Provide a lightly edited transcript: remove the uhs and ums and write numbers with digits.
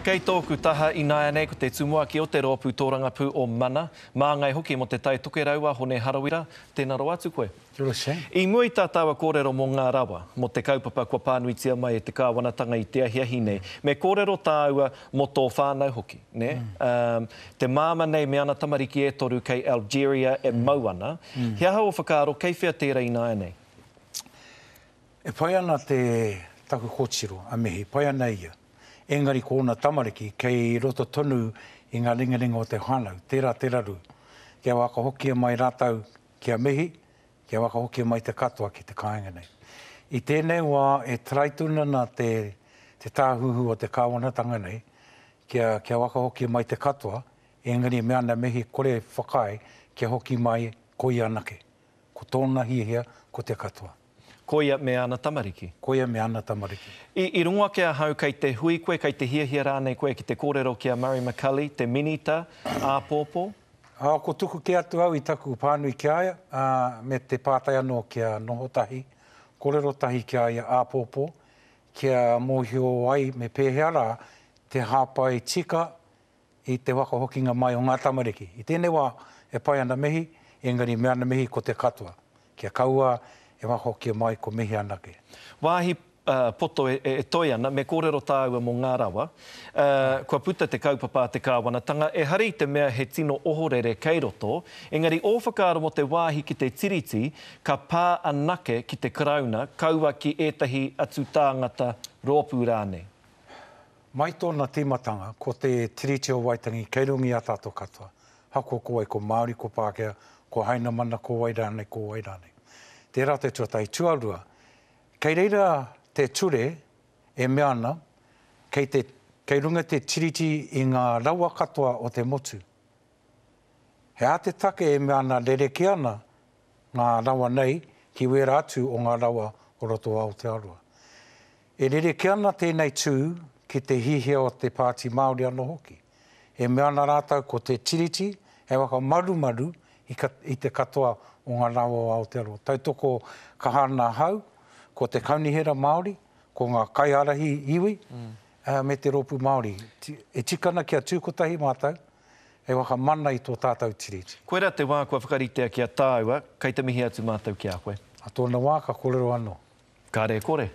Kei tōku taha ināianei ko te tumuaki o te rōpū tōrangapū o Mana, māngai hoki mō Te Tai Tokerau a Hone Harawira. Tēnā rawa atu koe. Kia ora Shane. I mua i tā tāua kōrero mō ngā rawa, mō te kaupapa kua pānuitia mai e te kāwanatanga i te ahiahi nei, me kōrero tāua mō tō whānau hoki, nē? Um, te māmā nei me ana tamariki e toru kei Algeria e mau ana. He aha ō whakaaro kei whea tērā ināianei? E pai ana te taku kotiro, a Mihi, pai ana ia. Engari ko ōna tamariki kei roto tonu i ngā ringaringa o te whānau, tērā te raru. Kia whakahokia mai rātou ki a Mihi, kia whakahokia mai te katoa ki te kāinga nei. I tēnei wā e try tonu ana te te tāhuhu o te kāwanatanga nei kia kia whakahokia mai te katoa, engari me ana mihi kore whakaae kia hoki mai ko ia anake. Ko tōna hiahia ko te katoa. Koia me ana tamariki. Koia me ana tamariki. I, i rongo ake ahau kei te hui koe, kei te hiahia rānei koe ki te kōrero ki a Murray McCully, te Minita, āpōpō? Ā, ko tuku kē atu au i taku pānui ki a ia, ā, me te pātai anō kia noho tahi, kōrero tahi ki a ia āpōpō, kia mōhio ai me pēhea rā te hāpai tika i te whakahokinga mai o ngā tamariki. I tēnei wā, e pai ana mihi, engari me ana mihi ko te katoa. Kia kaua e whakahokia mai ko mihi anake. Wāhi poto e toe ana, me kōrero tāua mō ngā rawa. Kua puta te kaupapa a te kāwanatanga, ehara i te mea he tino ohorere kei roto, engari ō whakaaro mō te wāhi ki te Tiriti, ka pā anake ki te Karauna, kaua ki ētahi atu tāngata, rōpū rānei. Mai tōna tīmatanga, ko te Tiriti o Waitangi kei runga i a tātou katoa, ahakoa ko wai, ko Māori, ko Pākehā, ko Hainamana, ko wai rānei, ko wai rānei. Tērā te tuatahi. Tuarua, kei reira te ture e mea ana, kei te, kei runga te Tiriti i ngā rawa katoa o te motu. He aha te take e mea ana rerekē ana ngā rawa nei ki wērā atu o ngā rawa o roto o Aotearoa? E rerekē ana tēnei tū ki te hihia o te Pāti Māori anō hoki. E mea ana rātou ko te Tiriti hei whakamarumaru i te katoa o ngā rawa o Aotearoa. Tautoko kaha ana ahau, ko te Kaunihera Māori, ko ngā kaiārahi iwi, me te Rōpū Māori. E tika ana kia tū kotahi mātou hei whakamana i tō tātou Tiriti. Koirā te wā kua whakaritea ki a tāua, kei te mihi atu mātou ki a koe. A tōna wā ka kōrero anō. Kāre e kore.